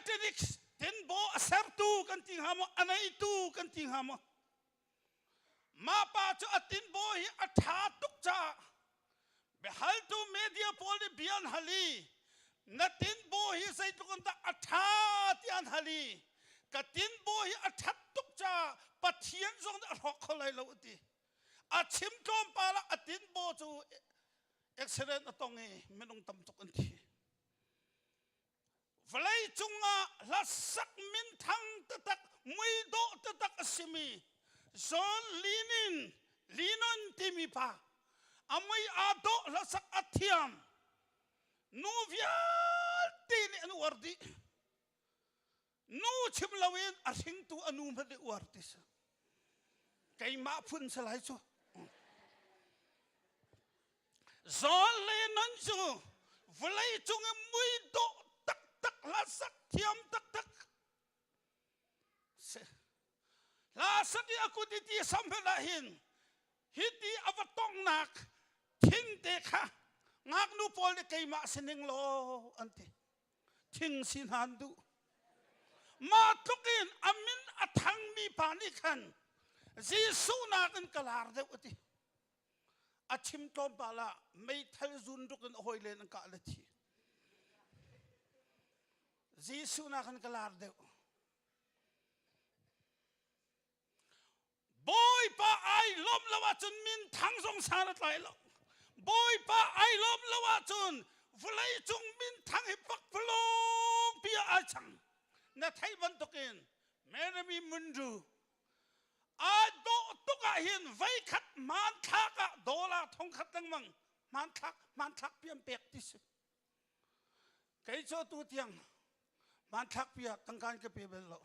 Titanic tinbaw a sertu kan ti hnga maw, a neitu kan ti hnga maw? Mah pa cu a tinbaw hi a ṭha tuk caah biahaltu media pawl nih bia an hal i na tinbaw hi zeitluk in dah a ṭha tiah an hal i ka tinbaw hi a ṭhat tuk caah Pathian zong nih a hrawk kho lai lo a ti. A chim tlawmpal ah a tinbaw cu accident a tong i minung tam tuk an thi. Vawlei cungah hlasak minthang taktak muidawh taktak a simi John Lennon Lennon timi pa a mui aa dawh hlasak a thiam nu vialte nih an uar dih nu chim loin a hringtu a nu hmanh nih uar ti si keimah phun si lai cu Zawl le non cu vawlei cung i mui dawh taktak hlasak thiam taktak si hla sak i a kut i ti sam hmanh ah hin hiti a va tongnak thing te kha ngaknu pawl nih keimah sining law an ti thing si hna an duh mah tluk in a min a thangmi pa nih khan Jesuh nakin ka lar deuh a ti a chim tlawmpal ah meithal zun ruk in a hawi len an kah le thi Jesuh nakin ka lar deuh Bawipa ai lawmh lo ahcun min thang zong san a tlai lo. Bawipa ai lawmh lo ahcun vawlei cung min thang hi pakpalawng pi ah ai chang. Na theih bantukin Mary Mundu ai dawh tuk ah hin veikhat hmanthlak ah dollar thongkhat lengmang hmanthlak hmanthlak pian pek ti si. Kei cu tu tiang hmanthlak pi ah tangka ka pe bal lo.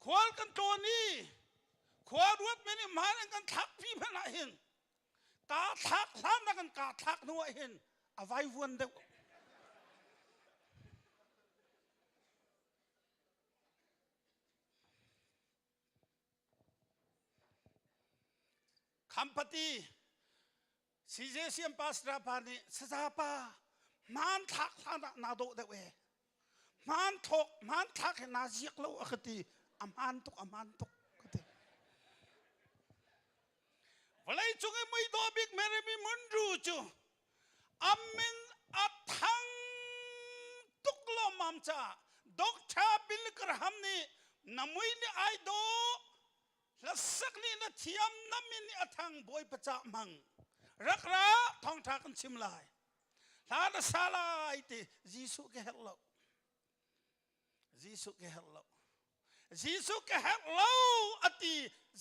Khual kan tlawn i khua ruat men i hmaan in kan thlak pi hmanh ah hin kaa thlak hlan ah kan kaa thlak hnu ah hin a vaivuan deuh. Khampati CJCM pastor pa nih sazapa hmanthlak hlan ah naa dawh deuh ee hmanthlak hmanthlak he naa ziak lo a ka ti a hmaan tuk a hmaan tuk ka ti vawlei cung i muidawh bik Mary mi Munru cu a min a thang tuk lawmmam caah Dr. Bill Graham nih na mui nih ai dawh Hlasak nih na thiam na min nih a thang Bawipa cah hmang rak ra thawngṭha kan chim lai hla na sa lai ti Jesuh ka herh lo Jesuh ka herh lo Jesuh ka herh lo a ti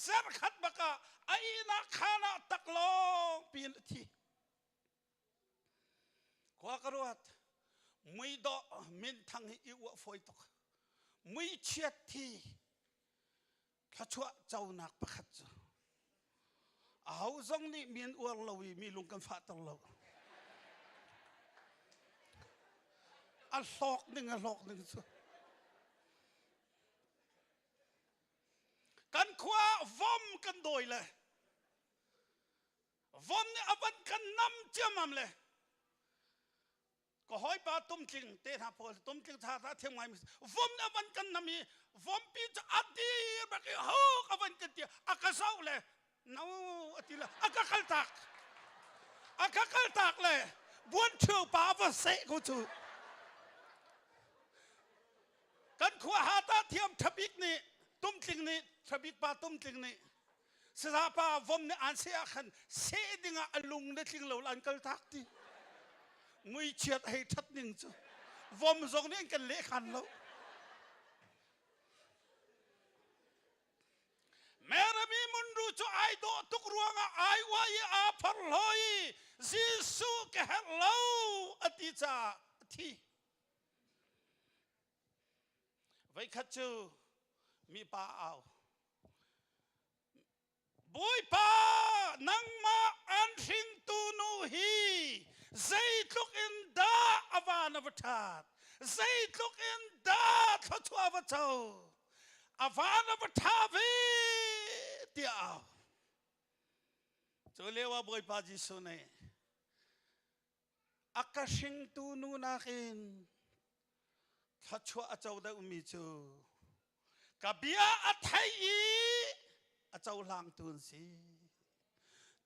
zarkhat bakah a ihnak khaan ah taklawng piin a thi khua ka ruat muidawh minthang hi i uah fawi tuk muichiat thi thluachuah conak pakhat cu aho zong nih mi an uar lo i mi lung kan fahter lo a hlawk ning a hlawk ning cu kan khua vom kan dawi le vom nih a van kan nam ciammam le ka hawipa tumtling te hna pawl tumtling tha tha thiam ngai mi vom na van kan nam i vompi cu a dir bak i hok a van kan ti a ka zoh le no a ti le a ka kal tak a ka kal tak le buan ṭhio pa va seh ko cu kan khua ha ta thiam thabik nih tumtling nih thabik pa tumtling nih Sazapa vom nih an seh ah khan seh dingah a lung le tling lo an kal tak ti. Muichiat hei that ning cu vom zong nih an kan leh khan lo. Merami munru cu ai dawh tuk ruangah ai uai i aa phorhlaw i Jesuh ka herh lo a ti caah a thi. Voikhat cu mipa au Bawipa nangmah an hringtu nu hi zeitluk in dah a van a va ṭhat zeitluk in dah thluachuah a va co a van a va ṭha ve tiah au cu lio ah Bawipa Jesuh nih a ka hringtu nu nakin. Thluachuah a co deuhmi cu ka bia a thei i a cohlangtu an si.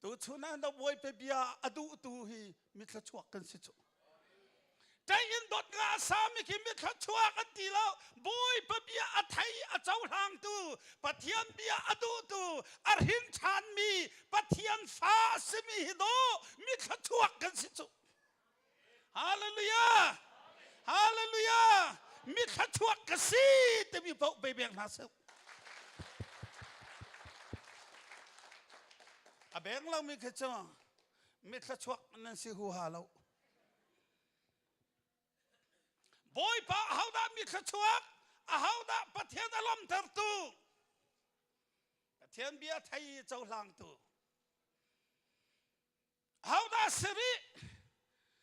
Tuchun ah na Bawipa bia a duhtu hi mi thluachuak kan si cu. Ṭei in dawt nga a sami khi mi thluachuak an ti lo. Bawipa bia a thei a cohlangtu, Pathian bia a duhtu, a hrin ṭhanmi Pathian fa a simi hi dawh mi thluachuak kan si cu. Hallelujah! Hallelujah! Mi thluachuak ka si timi paoh bei bek hna seh. A beng lomi khi cu mi thluachuak nan si huha lo. Bawipa ahodah mi thluachuak? Ahodah Pathian a lawmtertu? Pathian bia thei cohlangtu. Hodah si rih?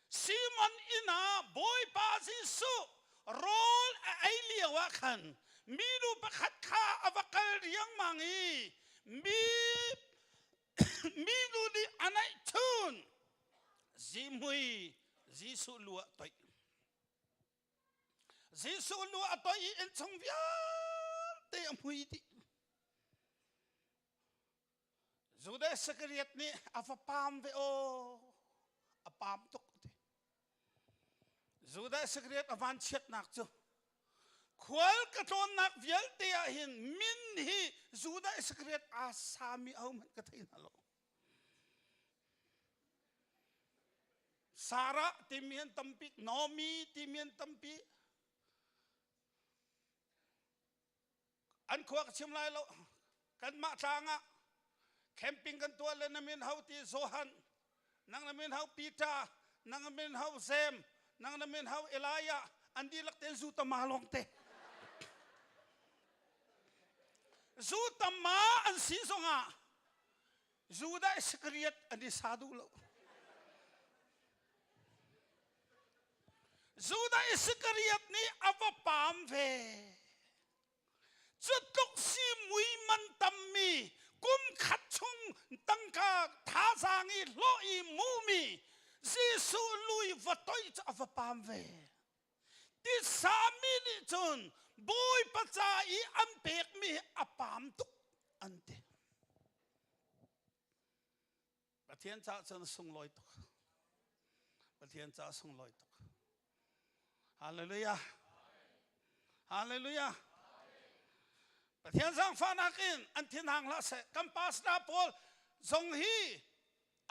Simon inn ah Bawipa Jesuh rawl a ei lio ah khan minu pakhat kha a va kal riangmang i mi minu nih a naihchun zihmui Jesuh lu ah toih. Jesuh lu a toih i innchung vialte a hmui dih. Judas Iskariot nih a va paam ve aw a paam tuk ti Judas Iskariot a vanchiatnak cu khual ka tlawnnak vialte ah hin min hi Judas Iskariot aa sami ahohmanh ka thei hna lo Sarah timi an tampi Naomi timi an tampi An khua ka chim lai lo. Kanmah tlang ah camping kan tuah le na min ho ti Johan, nang na min ho Peter, nang na min ho Zem, nang na min ho Elijah, an dihlak tein zu tama lawng te. Zu tama an si zongah Judah Iskariot an i sa duh lo. Judah Iskariot nih a va paam ve. Cu tluk si mui man tammi kum khat chung tangka thazaang i hlawh i mumi Jesuh lui va toih cu a va paam ve. Tisa mi nih cun Bawipa ca i an pekmi a paam tuk an ti. Pathian caah cun sunglawi tuk. Pathian caah sunglawi tuk. Hallelujah. Hallelujah. Pathian zaangfahnak in an thinhang hlah seh. Kan pastor pawl zong hi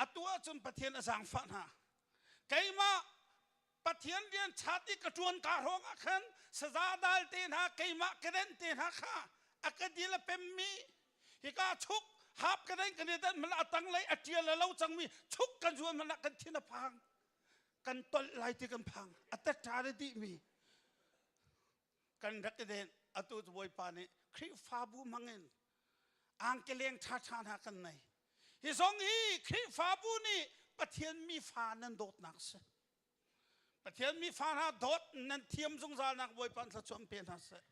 atu ahcun Pathian a zaangfah hna. Keimah Pathian rian chat i ka ṭuan ka hrawng ah khan saza dal te hna keimah ka denh te hna kha a ka dil a pemmi hika chuk hap ka den kan i den hmanh a tanglei a ṭial a lo cangmi chuk kan zuan hmanh ah kan thin a phang kan tolh lai ti kan phang a tetṭa le dihmi kan rak i den atu cu Bawipa nih Khrihfabu hmangin angkeleng ṭhaṭha hna kan nei hi zong hi Khrihfabu nih Pathian mi fa nan dawtnak si Pathian mi fa hna dawt nan thiam zungzalnak Bawipa thluachuah pe hna seh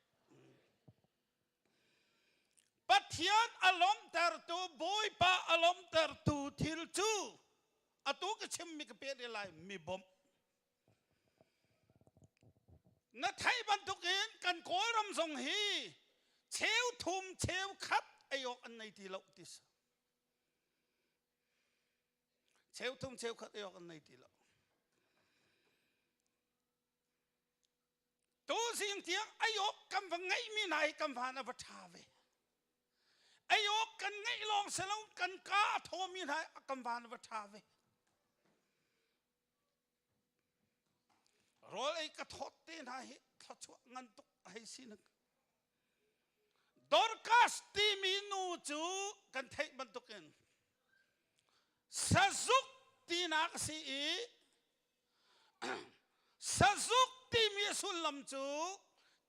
Pathian a lawmhtertu Bawipa a lawmhtertu thil cu atu ka chimmi ka peh lai mi bawmh Na theih bantukin kan Kawlram zong hi cheu thum cheu khat ei awk an nei ti lo ti si. Cheu thum cheu khat ei awk an nei ti lo. Tu zing tiang ei awk kan va ngeihmi hna hi kan van a va ṭha ve. Ei awk kan ngeih lawng si lo kan ka a thawmi hna kan van a va ṭha ve. Rawl ei ka thawt te hna hi thluachuah ngan tuk a hei si ning. Dorcas timi nu cu kan theih bantukin sazuk tinak a si i sazuk timi a sullam cu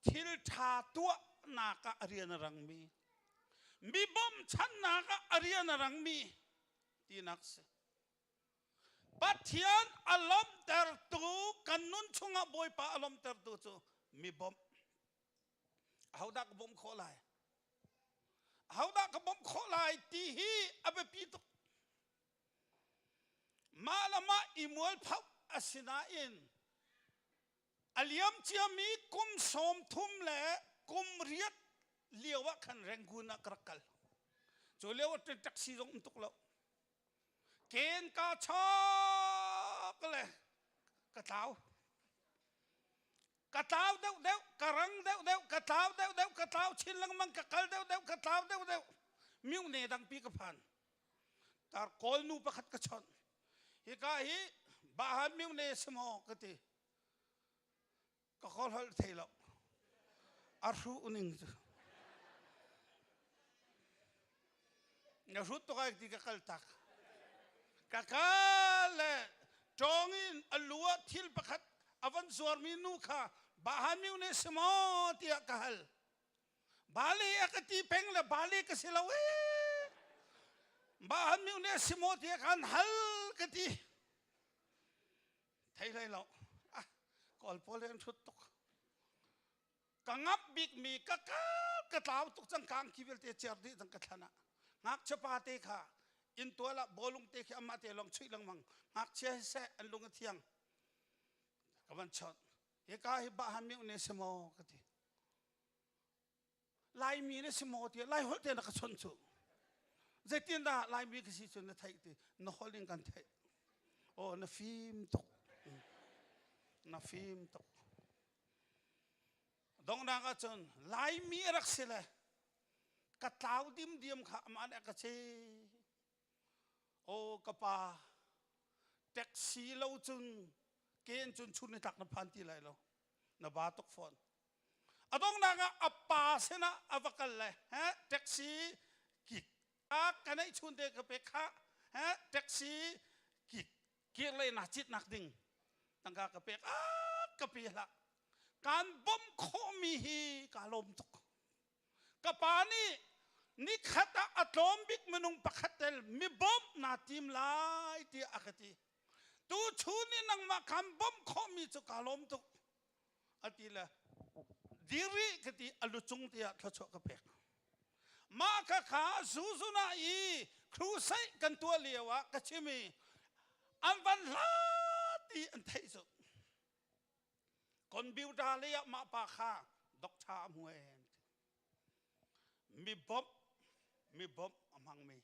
thil ṭha tuahnak ah a rian a rangmi, mi bawmchannak ah a rian a rangmi tinak a si. Pathian a lawmhtertu kan nun chungah Bawipa a lawmhtertu cu mi bawmh. Ahodah ka bawmh khawh lai? Ahodah ka bawmh khawh lai ti hi a biapi tuk. Mah le mah i mualphoh a si nain. A liam ciami kum 30 le kum riat lio ah khan Rangoon ah ka rak kal. Cu lio ah taxi zong um tuk lo. Ken ka chok le ka tlau. Ka tlau deuh deuh, ka rang deuh deuh, ka tlau deuh deuh, ka tlau chin lengmang, ka kal deuh deuh, ka tlau deuh deuh. Myone dangpi ka phan. Tar kawl nu pakhat ka chawnh. Hika hi Bahan Myone si maw ka ti. Ka kawl holh thei lo. A hruh ning cu. Na hrut tuk ai ti ka kal tak. Ka kal le ṭawng in a lu ah thil pakhat a van zuarmi nu kha Bahan Myone si maw tiah ka hal. Bali a ka ti peng le Bali ka si lo ee. Bahan Myone si maw tiah khan hal ka ti. Thei hlei lo. Ah, kawl pawl an hrut tuk. Ka ngap bikmi ka kal ka tlau tuk cang kang ki vialte cer dih cang ka thlan ah. Ngakchia pa te kha inn tual ah bawlung te khi amah te lawng chuih lengmang. Ngakchia hi seh an lung a thiang. Ka van chawnh. Hika hi Bahan Myone si maw ka ti. Laimi na si maw tiah Lai holh te na ka chawnh cu. Zeitin dah Laimi ka si cu na theih ti na holh in kan theih. Oh na fim tuk. Na fim tuk. Donghnak ahcun Laimi a rak si le ka tlau dimdiam kha amah nih a ka ce. Aw ka pa taxi lo cun ke in cun chun ni tlak na phan ti lai lo. Na ba tuk fawn. A donghnak ah a pa sinah a va kal le he taxi kik a ka neih chun te ka pek kha he taxi kik kir lei na cit nak ding tangka ka pek a ka pe hlah kan bawmh khawhmi hi ka lawm tuk ka pa nih nikhat ah a tlawm bik minung pakhat tel mi bawmh naa tim lai tiah a ka ti tu chun i nangmah kan bawmh khawhmi cu ka lawm tuk a ti le diri ka ti a lucung tiah thluachuah ka pek mah kha kha zuzuna i crusade kan tuah lio ah ka chim i an van hlat ti an theih cu computer lei ah mah pa kha doctor a hmu en mi bawmh mi bawmh a hmangmi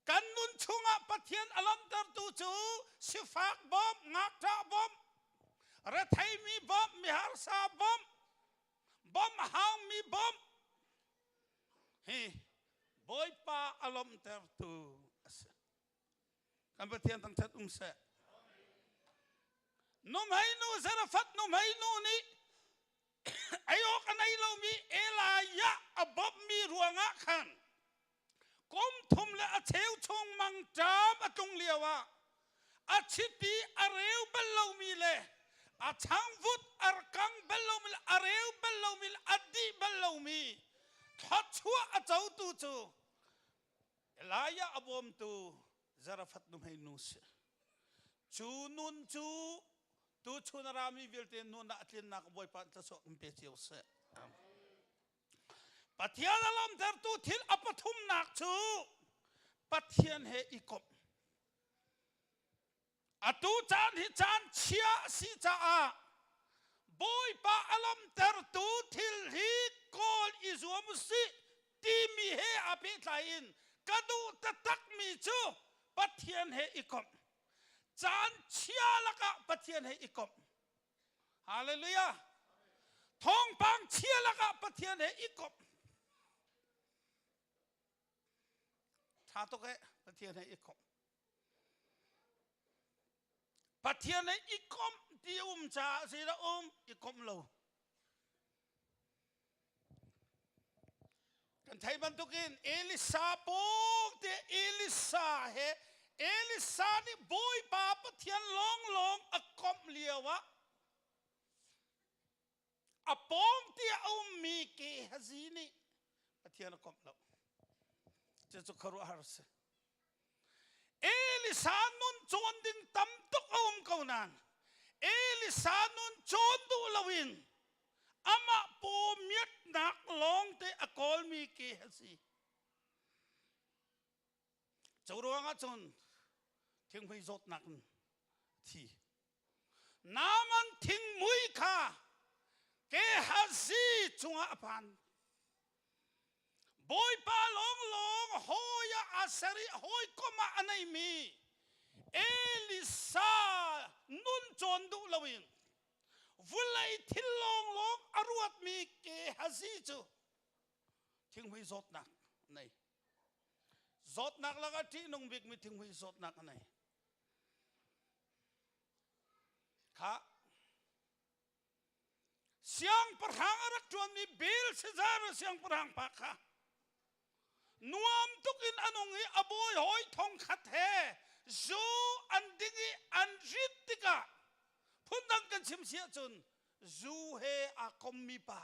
Kan nun chungah Pathian a lamtertu cu sifak bawmh, ngakṭah bawmh, retheimi bawmh, miharsa bawmh, bawmh haumi bawmh hi Bawipa a lawmhtertu a si. Kan Pathian thangṭhat um seh. Nuhmei nu Zarephath nuhmei nu nih ei awk a nei lomi Elijah a bawmhmi ruangah khan kum thum le a cheu chung mangṭam a tlung lioah a chiti a reu bal lomi le a changvut a kang bal lomi le a reu bal lomi le a dih bal lomi thluachuah a cotu cu Elijah a bawmtu Zarephath nuhmei nu si. Cu nun cu tuchun a rami vialte nun ah a tlinnak Bawipa thluachuah kan pe cio seh. Pathian a lawmtertu thil a pathumnak cu Pathian he i komh. Atu caan hi caan chia a si caah Bawipa a lawmtertu thil hi kawl i zuam u sih timi he aa pehtlai in ka duh taktakmi cu Pathian he i komh. Caan chia lakah Pathian he i komh. Hallelujah. Thawngpang chia lakah Pathian he i komh. Tha tuk eh Pathian he i komh. Pathian he i komh ti um caah zeidah um i komh lo. Kan thei bantukin Elisa pawng te Elisa he Elisa nih Bawipa Pathian lawnglawng a komh lio ah a pawng te a ummi Gehazi nih Pathian a komh lo. Cucu khuaruahhar a si. Elisa nun cawn ding tam tuk a um ko nain Elisa nun cawn duh loin amah paw miatnak lawngte a kawlmi ke a si. Cu ruangah cun thinghmui zawtnak in thi. Naaman thingmui kha Gehazi cungah a phan. Bawipa lawnglawng hawi ah aa ser i hawikom ah a neimi Elisa nun cawn duh loin vulei thil lawnglawng a ruatmi Gehazi cu thinghmui zawtnak a nei. Zawtnak lakah ṭihnung bikmi thinghmui zawtnak a nei. Kha siangpahrang a rak ṭuanmi Belshazzar siangpahrang pa kha nuam tuk in a nung i a bawi hawi thongkhat he zu an ding i an rit tikah phundang kan chim si ahcun zu he aa kommi pa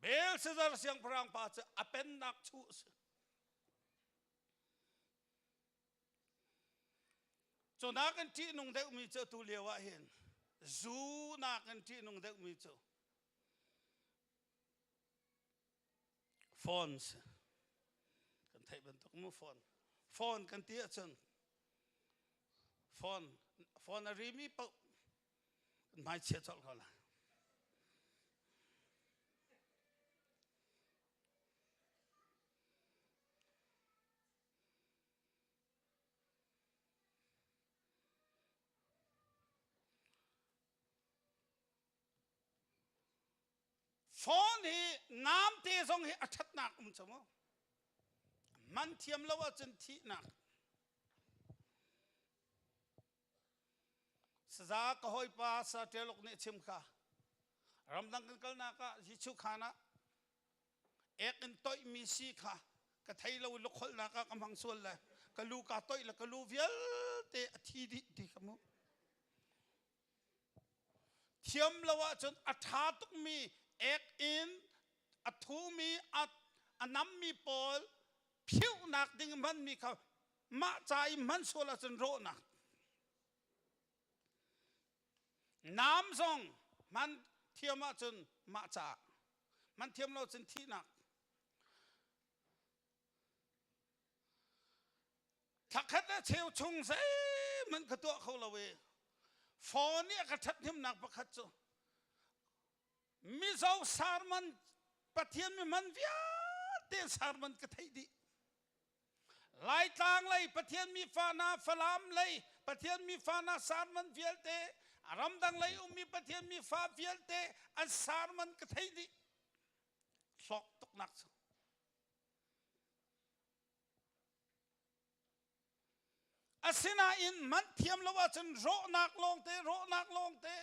Belshazzar siangpahrang pa cu a pennak chuh a si. Cu nakin ṭihnung deuhmi cu atu lio ah hin zu nakin ṭihnung deuhmi cu phones kan theih bantuk mu phone phone kan ti ahcun phone phone a rimi paoh kan hmaichia colh ko lai. Phone hi namte zong hi a ṭhatnak um cu mu. Man thiam lo ahcun thihnak. Saza ka hawipa sa ṭeluk nih a chim kha. Ramdang kan kalnak ah Jesuh khan ah ek in toihmi si kha ka thei lo i lukholhnak ah ka hmang sual le ka lu kaa toih le ka lu vialte a thi dih ti ka hmuh. Thiam lo ahcun a ṭha tukmi ek in a thumi a nammi pawl phiuhnak ding hmanmi kha mah ca i hman sual ahcun rawhnak. Nam zong hman thiam ahcun mah caah hman thiam lo cun thihnak. Thlakhat le cheu chung zeihmanh ka tuah kho lo i phone nih a ka ṭhathnemnak pakhat cu Mizo sermon Pathian mi hman vialte sermon ka theih dih. Laitlang lei Pathian mi fa hna, Falam lei Pathian mi fa hna sermon vialte, ramdang lei ummi Pathian mi fa vialte an sermon ka theih dih. Hlawk tuknak cu. Asinain man thiam lo ahcun rawhnak lawngte, rawhnak lawngte.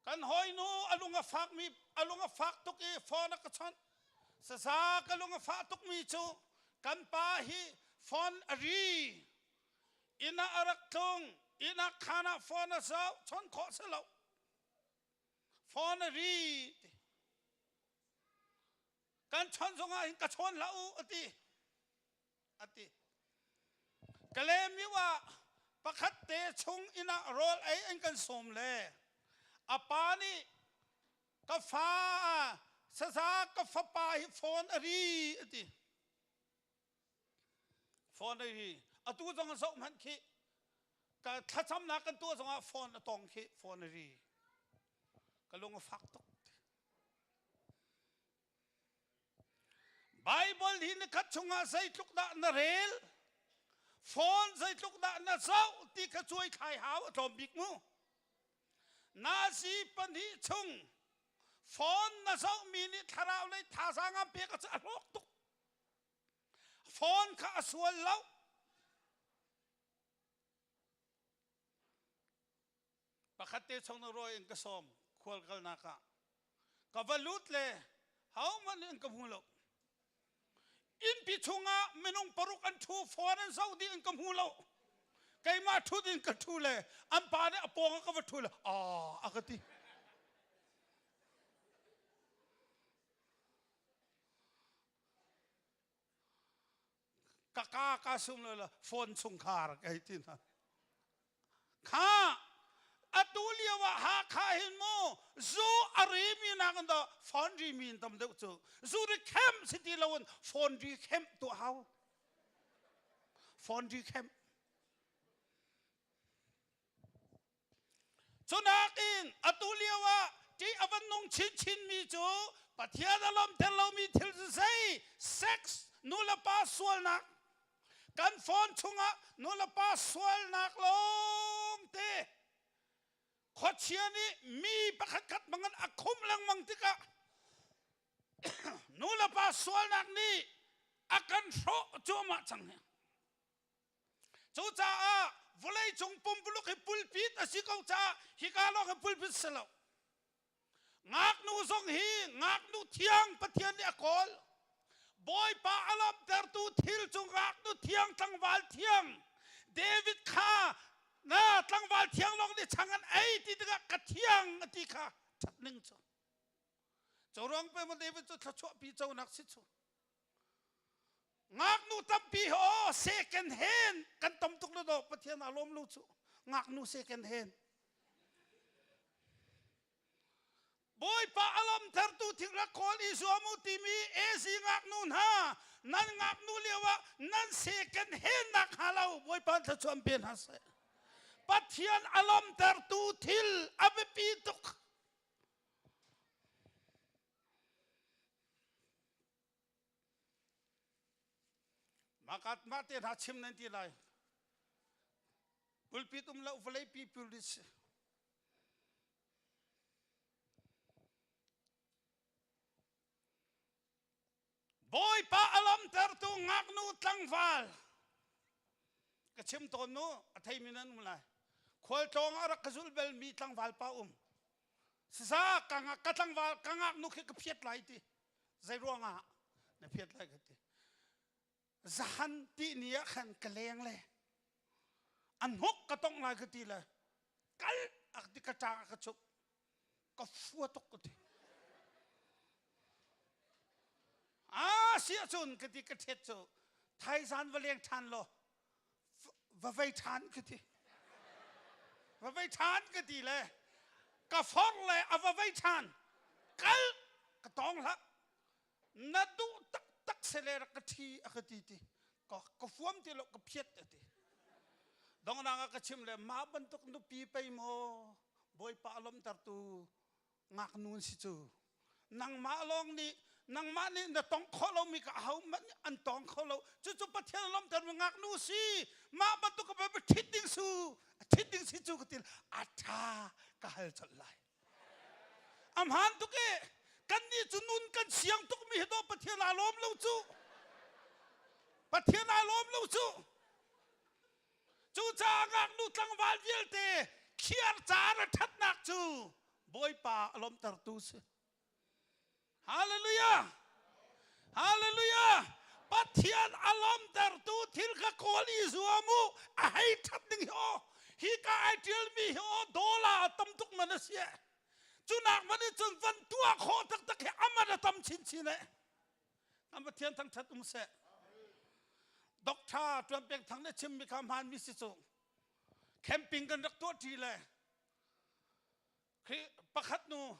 Kan hawinu a lung a fakmi a lung a fak tuk i phone a ka chawnh. Sasa ka lung a fah tukmi cu kan pa hi phone a ri. Inn ah a rak tlung. Inn ah khaan ah phone a zoh, chawnh khawh si lo. Phone a ri. Kan chawnh zongah hin ka chawn hlah u a ti. A ti. Kalemiu ah pakhat te chung inn ah rawl ei an kan sawm le a pa nih ka fa saza ka fapa hi phone a ri a ti. Phone a ri. Atu zong zoh hmanh khi ka thlacamnak kan tuah zongah phone a tong khi phone a ri. Ka lung a fak tuk. Bible hi nikhat chungah zeitluk dah na rel, phone zeitluk dah na zoh ti kha cuai thlai hau a tlawm bik mu. Nazi pahnih chung phone na zohmi nih thlarau lei thazaang an pek a hlawk tuk. Phone kha a sual lo. Pakhat te chung na rawi in ka sawm khual kalnak ah ka va lut le hohmanh in ka hmu lo. Innpi chungah minung paruk an ṭhu phone an zoh dih in ka hmu lo. Keimah ṭhut in ka ṭhu le an pa nih a pawng ah ka va ṭhu le aa a ka ti. Ka ka ka sum lo la phone chungkhar ka hei ti hna. Kha atu lio ah Hakha hin mu zu a rimi nak in dah phone rimi in tam deuh cu zu ri khem si ti lo in phone ri khem tuah hau phone ri khem. Cunakin atu lio ah ṭih a van nung chinchinmi cu Pathian a lawmter lomi thil cu zei sex nulepa sualnak kan phone chungah nulepa sualnak lawngte khuachia nih mi pakhatkhat hmangin a khumh lengmang tikah nulepa sualnak nih a kan hrawh cuahmah cang hi. Cucaah vawleicung pumpuluk hi pulpit a si ko caah hika lawng hi pulpit si lo. Ngaknu zong hi ngaknu thiang Pathian nih a kawl. Bawipa a lawmhtertu thil cu ngaknu thiang tlangval thiang David kha na tlangval thiang lawng nih chang an ei ti tikah ka thiang a ti kha ṭhat ning cu. Cu ruang pe maw David cu thluachuahpi conak si cu. Ngaknu tampi hi aw second hand kan tam tuk le do Pathian aa lawm lo cu ngaknu second hand Bawipa a lawmtertu thing rak kawl i zuam u timi AC ngaknu hna nan ngaknu lio ah nan second hand nak hnga lo Bawipa thluachuah pe hna seh Pathian a lawmtertu thil a biapi tuk Mah te hna chim nan ti lai. Pulpit um lo vawlei pi pulpit si. Bawipa a lawmtertu ngaknu tlangval ka chim tawn nu a theimi nan um lai. Khualtlawng a rak ka zul belmi tlangval pa um. Sisa ka ka tlangval ka ngaknu khi ka phiat lai ti. Zei ruangah na phiat lai ka ti. Zahan ti ni ah khan ka leng le an huk ka tong lai ka ti le kal a ti ka ṭang a ka chuk ka fua tuk ka ti. A si ahcun ka ti ka ṭhet cu thaizan va leng ṭhan law va vei ṭhan ka ti. Va vei ṭhan ka ti le ka forh le a va vei ṭhan kal ka tawng hlah na duh taktak sele rak ka ṭhi a ka ti ti ka ka fuam ti lo ka phiat a ti dongnak ah ka chim le mah bantuk nupi pei maw bawipa a lawmtertu ngaknu an si cu nangmah lawng nih nangmah nih na tong khawh lomi ka aho hmanh nih an tong kho lo cucu Pathian a lawmtermi ngaknu si mah bantuk ka ṭhit ding su ṭhit ding si cu ka ti a ṭha ka hal colh lai a hmaan tuk e kannih cu nun kan siang tukmi hi dawh Pathian aa lawm lo cu Pathian aa lawm lo cu Cucaah ngaknu tlangval vialte khiar caar a ṭhatnak cu Bawipa a lawmhtertu si. Hallelujah! Hallelujah! Pathian a lawmhtertu thil kha kawl i zuam u. A hei ṭhat ding hi aw. Hi ka ai ṭialmi hi aw dollar tam tuk man a si. Cunak man in cun van tuah khawh taktak hi aman a tam chinchin eh. Kan Pathian thangṭhat um seh. Doctor Tuan Peng Thang le chimmi kha hmaanmi si cu camping kan rak tuah ṭi le khi pakhat nu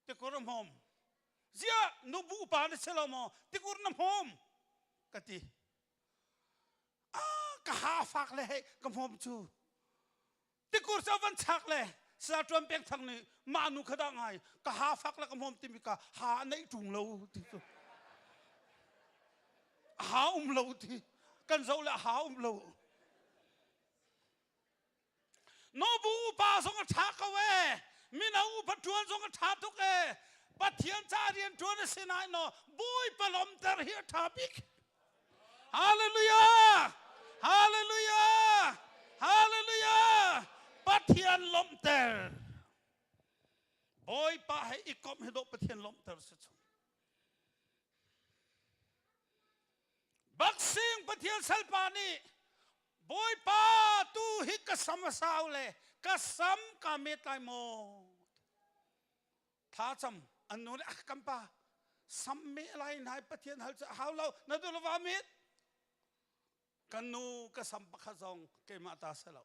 tikur a hmawm ziah nubu upa na si lo maw tikur na hmawm ka ti ah ka ha fak le hei ka hmawm cu Tikur cu van chak le sa ṭuan pek thang nih mah nu kha dah ngai ka ha fak le ka hmawm timi ka ha a neih ṭung lo ti cu ha um lo ti kan zoh le ha um lo Nobu upa zong a ṭha ko e mino upa ṭuan zong a ṭha tuk e Pathian ca rian ṭuan a si nain no Bawipa lawmter hi a ṭha bik Hallelujah! Hallelujah! Hallelujah! Pathian lawmhter. Bawipa he i komh hi dawh Pathian lawmhter si chung. Baksing Pathian salpa nih Bawipa tu hi ka sam a sau le ka sam ka met lai maw? Thlacam an nu nih ah kan pa sam meh lai nai Pathian hal cu hau lo na duh lo va mit kan nu ka sam pakhat zong keimah ta si lo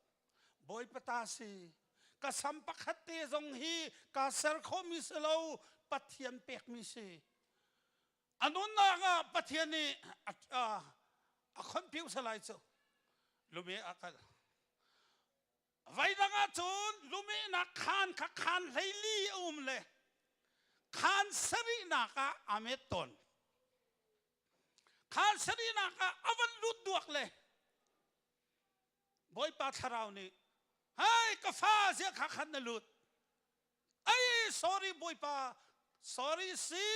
Bawipa ta si ka sam pakhat te zong hi ka ser khomi si lo Pathian pekmi si a nunnak ah Pathian nih a khonpiu salai cu lume a kal. Voidang ahcun lumehnak khaan kha khaan 14 a um le khaan sarihnak ah aa met tawn. Khaan sarihnak ah a van lut duak le Bawipa thlarau nih Hei ka fa ziah kha khan na lut. Ai sorry Bawipa sorry si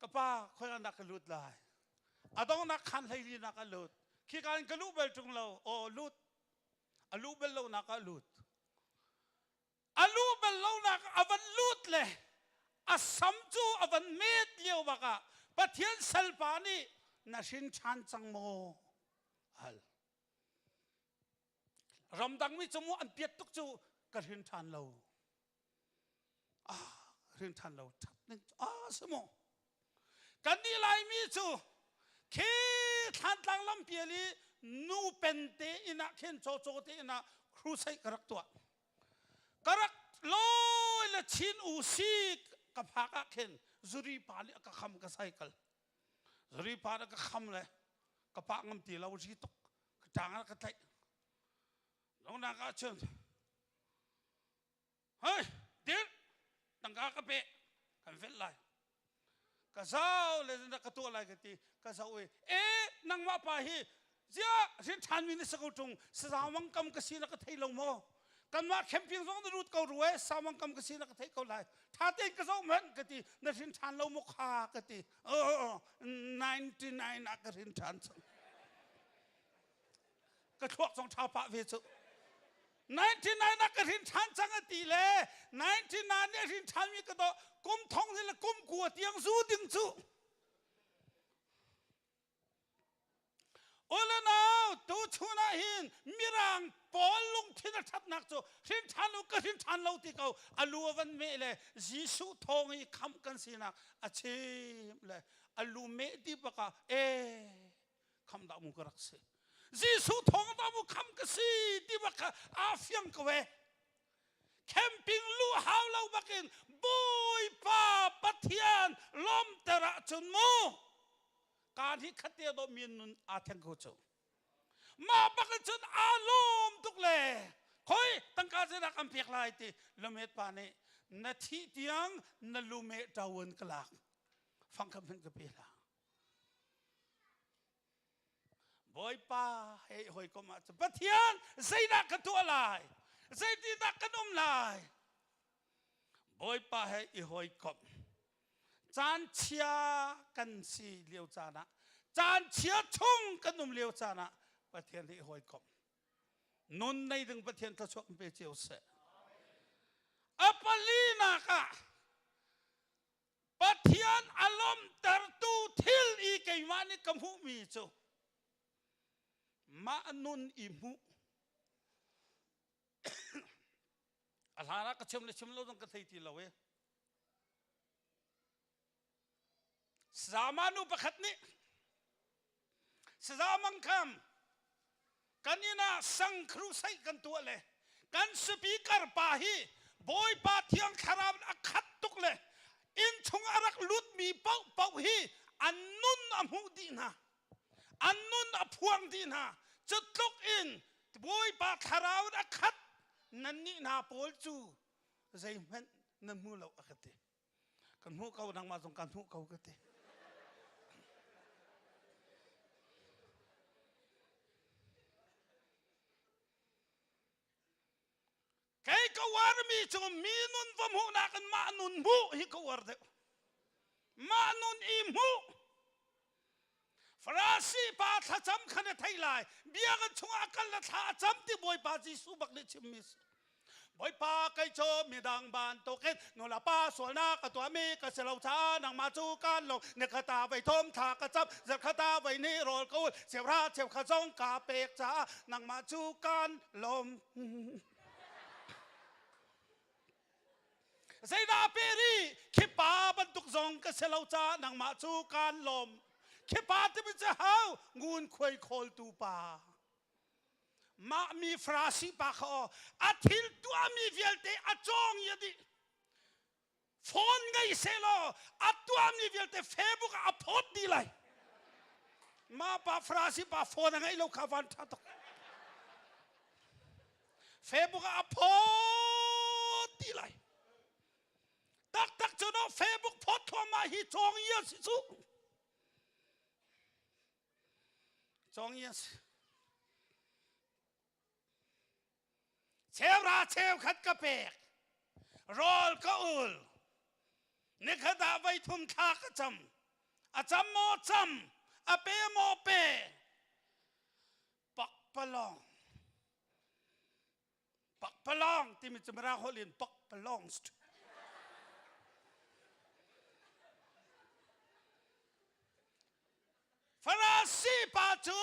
Ka pa khoi ah dah ka lut lai? A donghnak khaan 14 nak ah lut. Khika in ka luh bal ṭung lo. Aw lut. A luh bal lonak ah lut. A luh bal lonak a van lut le a sam cu a van met lio bak ah Pathian salpa nih na hrin ṭhan cang maw? Hal. Ramdang mi cu mu an piat tuk cu ka hrin ṭhan lo. Ah, hrin ṭhan lo ṭhat ning ah si maw? Kan nih Laimi cu khi Thlantlang lampial i nu pen te inn ah khin cawcaw te inn ah crusade ka rak tuah. Ka rak lawi le Chin u si ka phak ah khin zuri pa nih a ka kham ka cycle. Zuri pa nih a ka kham le ka pah ngam ti lo ri tuk ka ṭang ah ka tlaih. Longnak ah cun Hei, dir! Tangka ka pe. Kan velh lai. Ka zau le na ka tuah lai ka ti. Ka zau i, e, nangmah pa hi ziah hrin ṭhanmi na si ko ṭung. Sazawang kam ka si na ka thei lo maw? Kanmah camping zong na lut ko rue, sawang kam ka si na ka theih ko lai. Ṭha tein ka zoh hmanh ka ti. Na hrin ṭhan lo maw kha ka ti. Oh, 99 ah ka hrin ṭhan cang. Ka thluak zong ṭha pah ve cu. 99 ah ka hrin ṭhan cang a ti le 99 nih a hrin ṭhanmi ka dawh kum thong le kum kua tiang zu ding cu. Ule nau tu chun ah hin mirang pawl lungthin a ṭhatnak cu hrin ṭhan u ka hrin ṭhan lo ti ko a lu a van meh le Jesuh thawng i khamh kan sinak a chim le a lu meh ti bak ah e kham dah mu ka rak si Jesuh thawng dah mu kham ka si ti bak kha aa fiang ko e camping lu hau lo bakin Bawipa Pathian lawmter ahcun mu kaan hi khatte do min nun aa thleng ko cu mah bak in cun aa lawm tuk le khoi tangka zeidah kan pek lai ti lumet pa nih na thih tiang na lume ṭaun ka lak fangkam hin ka pe hlah Bawipa he hawikom ahcun Pathian zeidah ka tuah lai? Zeitindah kan um lai? Bawipa he i hawikomh. Caan chia kan si lio caan ah, caan chia chung kan um lio caan ah Pathian he i hawikomh. Nun nei ding Pathian thluachuah kan pe cio seh. A palinak ah Pathian a lawmhtertu thil i keimah nih ka hmuhmi cu mah nun i hmuh a hlan ah ka chim le chim lo zong ka thei ti lo i Sama nu pakhat nih Saza mangkham kan inn ah sang crusade kan tuah le kan speaker pa hi Bawipa Thiang Thlarau in a khat tuk le inn chung a rak lutmi paohpaoh hi an nun a hmuh dih hna. An nun a phuang dih hna. Cu tluk in Bawipa Thlarau in a khat nannih hna pawl cu zeihmanh nan hmu lo a ka ti. Kan hmuh ko nangmah zong kan hmuh ko ka ti. Kei ka uarmi cu mi nun va hmuhnak in mah nun hmuh hi ka uar deuh. Mah nun i hmuh. Farasi pa thlacam kha na theih lai. Biakinn chungah a kal na thla a cam ti Bawipa Jesuh bak nih chimmi si. Bawipa kei cu midang bantukin nula pa sualnak ka tuahmi ka si lo caah nangmah cu kaan lo nikhat ah voi thum thla ka cam zarkhat ah voi hnih rawl ka ul cheuhra cheukhat zong ka pek caah nangmah cu kaan lawm. Zeidah pe rih? Khi pa bantuk zong ka si lo caah nangmah cu kaan lawm. Khi pa timi cu hau ngunkhuai khawltu pa. Mah mi Farasi pa kha aw a thil tuahmi vialte a cawng i a dih. Phone ngei sehlaw a tuahmi vialte Facebook ah a phawt dih lai. Mah pa Farasi pa phone a ngeih lo kha van ṭha tuk. Facebook ah a phawt ti lai. Taktak cu no Facebook phawt thluahmah hi cawng ia si cu. Cawng ia si. Cheura cheukhat ka pek. Rawl ka ul. Nikhat ah voi thum thla ka cam. A cam maw cam, a pe maw pe. Pakpalawng. Pakpalawng timi cu Mirang holh in pakpalawng. Farasi pa cu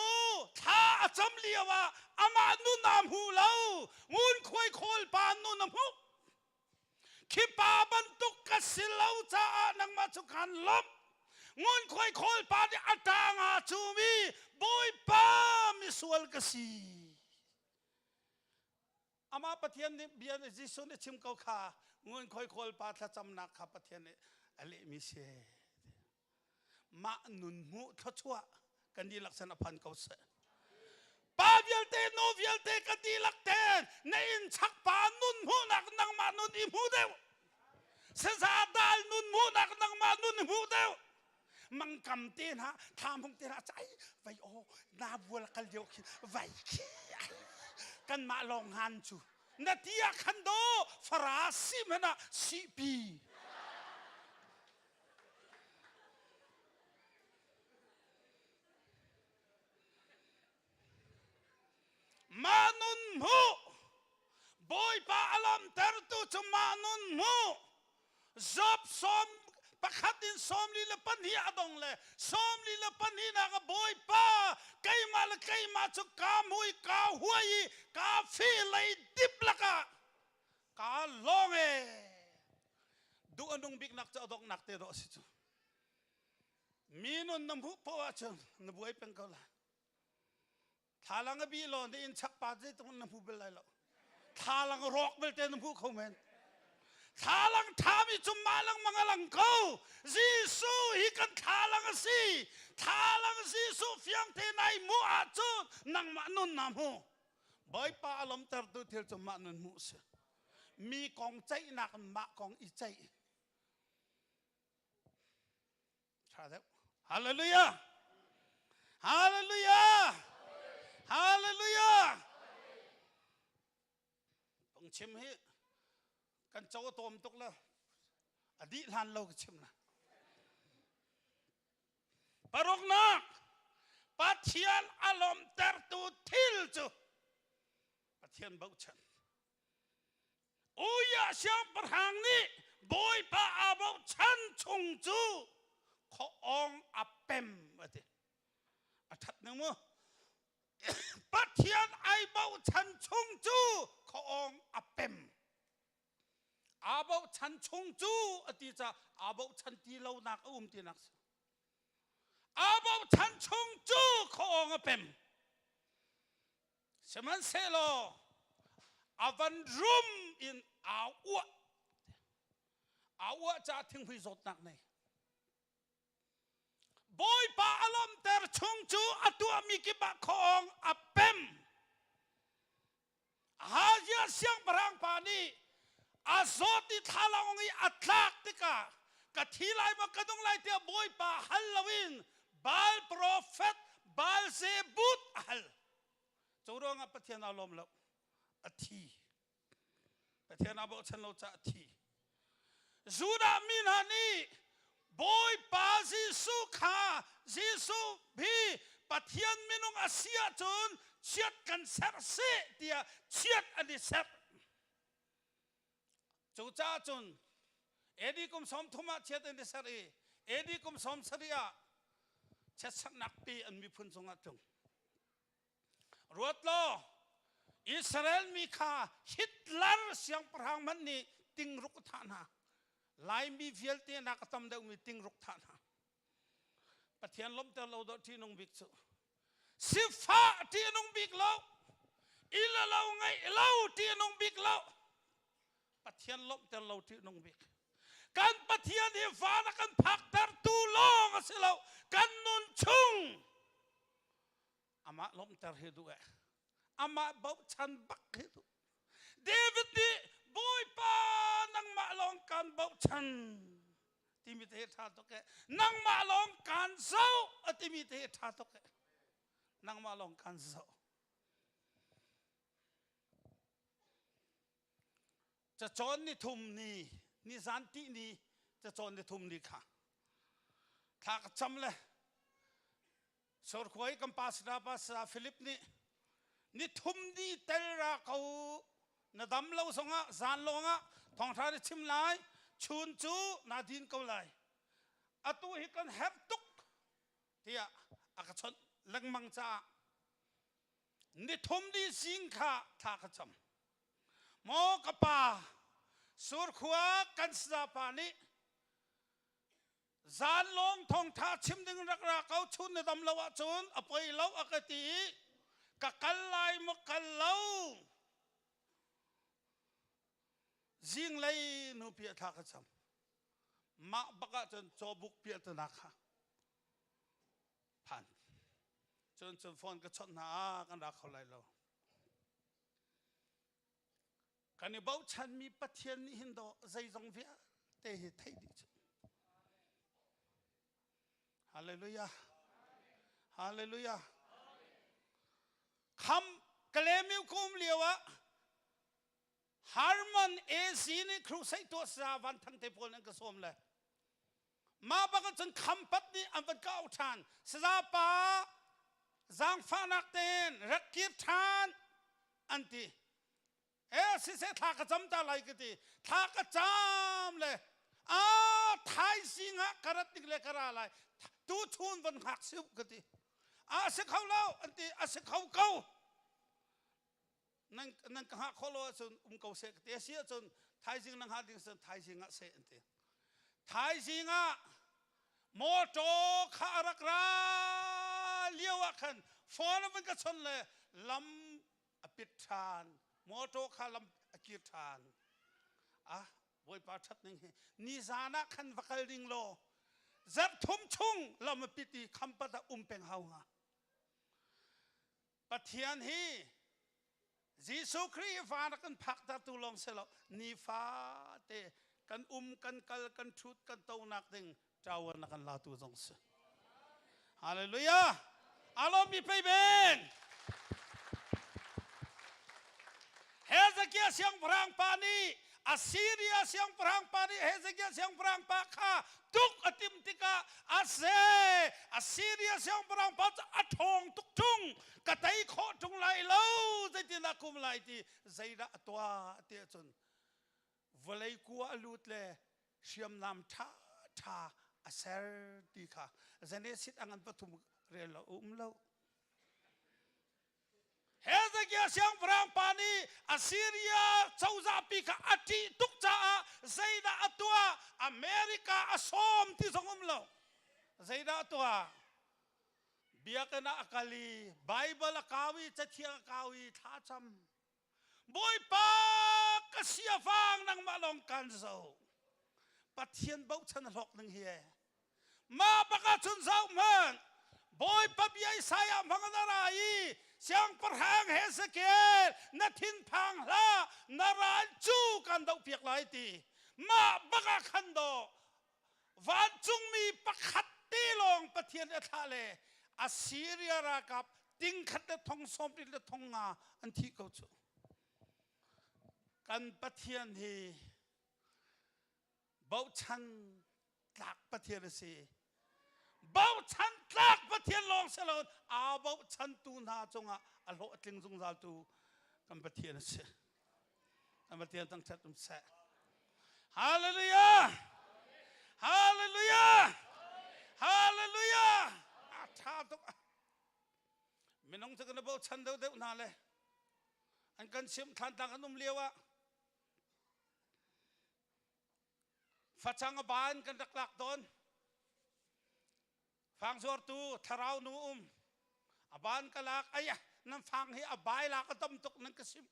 thla a cam lio ah amah nun aa hmu lo, ngunkhuai khawl pa nun a hmuh. Khi pa bantuk ka si lo caah nangmah cu kaan lawmh. Ngunkhuai khawl pa nih a ṭang aa cum i Bawipa misual ka si. Amah Pathian nih bia nih Jesuh nih chim ko kha ngunkhuai khawl pa thlacamnak kha Pathian nih a lehmi si. Mah nun hmuh thluachuah kan dihlak san a phan ko seh. Pa vialte nu vialte kan dihlak ten na inn chak pa nun hmuhnak nangmah nun i hmu deuh. Saza dal nun hmuhnak nangmah nun i hmu deuh. Mangkam te hna thamhung te hna cai vai o na bual kal deuh khi vai khi ai kanmah lawng ngan cu na ti ah khan do farasi hmanh ah sihpi Mah nun hmuh Bawipa a lawmtertu cu mah nun hmuh Job sawm pakhat in 42 a dong le 42 nak a Bawipa keimah le keimah cu kaa mui kaa huai i kaa fi lei dip lakah kaa lawng e duh a nung biknak cu a donghnak te dawh a si cu mi nun na hmuh poah ahcun na buai peng ko lai thlalang a bi law na inn chak pa zeitluk na hmu bal lai lo thlalang rawk belte na hmu kho men thlalang ṭhami cu mah lengmang a lang ko Jesuh hi kan thlalang a si thlalang Jesuh fiang te nai hmuh ahcun nangmah nun na hmu Bawipa a lawmtertu thil cu mah nun hmuh si mi kong ceihnak in mah kong i ceih ṭha deuh hallelujah hallelujah hallelujah phungchim hi kan co a tawm tuk la a dih hlan lo ka chim la Paruknak, Pathian a lawmhtertu thil cu Pathian bochan. Uia siangpahrang nih Bawipa aa bochan chung cu khuaawng a pem a ti. A ṭhat ning mu. Pathian ai bochan chung cu khuaawng a pem. Aa bochan chung cu a ti caah aa bochan ti lonak a um tinak si. Aa bochan chung cu khuaawng a pem. Sihmanhsehlaw a van rum in aa uah. Aa uah caah thinghmui zawtnak nei. Bawipa a lawmhter chung cu a tuahmi kip ah khuaawng a pem. Ahazia siangpahrang pa nih a zawt i thlalangawng i a tlak tikah ka thi lai maw ka nung lai tiah Bawipa hal loin Baal profet Baal-zebub a hal. Cu ruangah Pathian aa lawm lo. A thi. Pathian aa bochan lo caah a thi. Judah mi hna nih Bawipa Jesuh kha Jesuh hi Pathian minung a si ahcun chiat kan serh seh tiah chiat an i serh. Cucaah cun AD kum 30 ah chiat an i serh i AD kum 70 ah chiatserhnak pi an miphun cungah tlung. Ruat law, Israel mi kha Hitler siangpahrang hmanh nih tingruk a thah hna. Laimi vialte nak a tam deuhmi tingruk thah hna. Pathian lawmhter lo dawh ṭihnung bik cu. Sifah ṭihnung bik lo. Ila lo ngeih lo ṭihnung bik lo. Pathian lawmhter lo ṭihnung bik. Kan Pathian hi van a kan phaktertu lawng a si lo. Kan nun chung amah lawmhter hi duh eh amah bochan bak hi duh. David nih Bawipa nangmah lawng kan bochan timi te hi ṭha tuk e. Nangmah lawng kan zoh a timi te hi ṭha tuk e. Nangmah lawng kan zoh. Cacawn ni thum ni, nizan tih ni, cacawn ni thum ni kha thla ka cam le Surkhuai kan pastor pastor Philip nih ni thum ni tel ra ko na dam lo zongah zan lawngah thawngṭha na chim lai chun cu na din ko lai atu hi kan herh tuk tiah a ka chawnh lengmang caah ni thum ni zing kha thla ka cam maw ka pa surkhua kan sapa nih Zan lawng thawngtha chim ding rak ra ko chun na dam lo ahcun a poi lo a ka ti i ka kal lai maw kal lo zinglei nu pia thla ka cam mah bak ahcun cawbuk pia tana kha phan cun cun phone ka chawnh hna kan ra kho lai lo Kan i bochanmi Pathian nih hin dawh zeizong vialte hi theih dih cu. Hallelujah. Hallelujah. Kham Kalemiu kum lio ah Harmon AC nih crusade tuah sa van thang te pawl an ka sawm le mah bak cun khampat nih an van ka auh ṭhan saza pa zaangfahnak tein rak kir ṭhan an ti e siseh thla ka cam ta lai ka ti thla ka cam le a thaizing ah ka rat tik le ka ra lai tu chun van hngak siu ka ti a si kho lo an ti a si kho ko nan nan ka hngah khawh lo ahcun um ko seh ka ti a si ahcun thaizing na hngah ding cun thaizing ah seh an ti thaizing ah Mawṭaw kha a rak ra lio ah khan phone a vun ka chawnh le lam a pit ṭhan. Mawṭaw kha lam a kir ṭhan. Ah, Bawipa ṭhat ning hi nizan ah khan va kal ding law zarh thum chung lam a pit i khampat ah um peng hau hnga. Pathian hi Jesuh Khrih van a kan phaktertu lawng si lo nifate kan um kan kal kan ṭhut kan tonak ding ṭawan na kan latu zong si. Hallelujah! Alawm mi pei ben! Hezekiah siangpahrang pa nih Assyria siangpahrang pa nih Hezekiah siangpahrang pa kha tuk a timh tikah a se Assyria siangpahrang pa cu a ṭhawng tuk ṭung ka tei khawh ṭung lai lo zeitindah kum lai ti zeidah a tuah ti ahcun vawlei kua a lut le hriamnam ṭha ṭha a ser ti kha Genesis a ngan pathum rel lo um lo Hezekiah siangpahrang pa nih Assyria cozahpi kha a ṭih tuk caah zeidah a tuah? America a sawm ti zong um lo. Zeidah a tuah? Biakinn ah a kal i Baibal a kau i Cathiang a kau i thla a cam. Bawipa ka siafang nangmah lawng kan zo. Pathian bochan a hlawk ning hi e. Mah bak ahcun zoh hmanh Bawipa bia Isaiah hmang in a ra i siangpahrang Hezekiel na thinphang hlah na ral cu kan dohpiak lai ti mah bak ah khan dawh vancungmi pakhat te lawng Pathian a thlah le Assyria ralkap ting khat le thong sawm le thong nga an thi ko cu kan Pathian hi bochan tlak Pathian a si. Bochan tlak Pathian lawng si lo aa bochantu hna cungah a hlawh a tling zungzaltu kan Pathian a si. Kan Pathian thangṭhat um seh. Hallelujah! Hallelujah! Hallelujah! A ṭha tuk. Minung cu kan i bochan deuhdeuh hna le an kan chimh thlantlang kan um lio ah Facang a ba in kan rak lak tawn. Fangzuartu thlarau nu um. A ban ka lak ai nan fang hi a bai lak a tam tuk nan ka sim.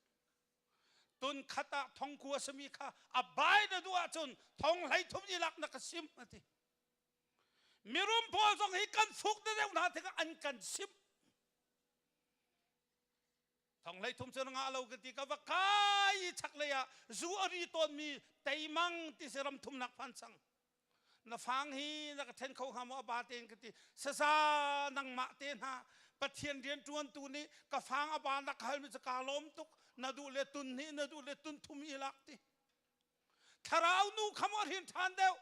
Tun khat ah thong ku a simi kha a bai na duh ahcun thong hlei thum i lak na ka sim a ti. Mirum pawl zong hi kan fuk deuh hna tikah an kan sim. Thong hlei thum cu na ngah lo ka ti ka va kai i chaklei ah zu a ri tawnmi teimang ti si ram thumnak phan sang. Na fang hi na ka then kho hnga maw a ba tein ka ti. Saza nangmah te hna Pathian rian ṭuantu nih ka fang a ba na ka halmi cu kaa lawm tuk. Na duh le tun hnih na duh le tun thum i lak ti. Thlarau nu kha maw hrin ṭhan deuh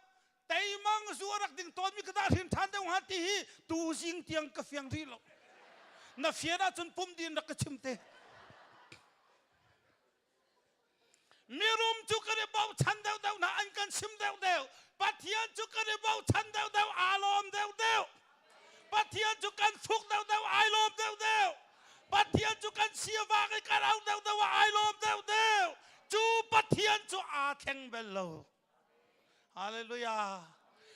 teimang zu a rak ding tawnmi ka dah hrin ṭhan deuh hnga ti hi tu zing tiang ka fiang rih lo. Na fian ahcun pum din rak ka chim te. Mirum cu kan i bochan deuhdeuh hna an kan sim deuhdeuh. Pathian cu kan i bochan deuhdeuh aa lawm deuhdeuh. Pathian cu kan fuk deuhdeuh ai lawm deuhdeuh. Pathian cu kan siavak i kan auh deuhdeuh ah ai lawm deuhdeuh. Cu Pathian cu aa thleng bel lo. Hallelujah.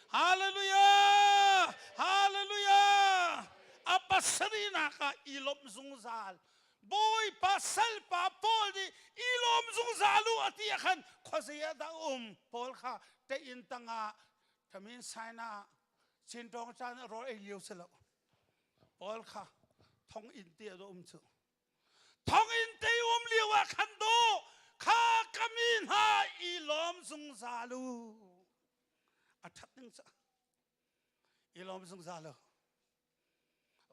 Hallelujah. Hallelujah. A pasarihnak ah i lawmh zungzal. Bawipa salpa Paul nih i lawm zungzal u a ti ah khan khuazei ah dah um Paul kha tein tangah thamin saina Cintawng caan a rawl ei lio si lo. Paul kha thonginn te a um cu. Thonginn te um lio ah khan do kha ka mi hna i lawm zungzal u. A ṭhat ning ca. I lawm zungzal u.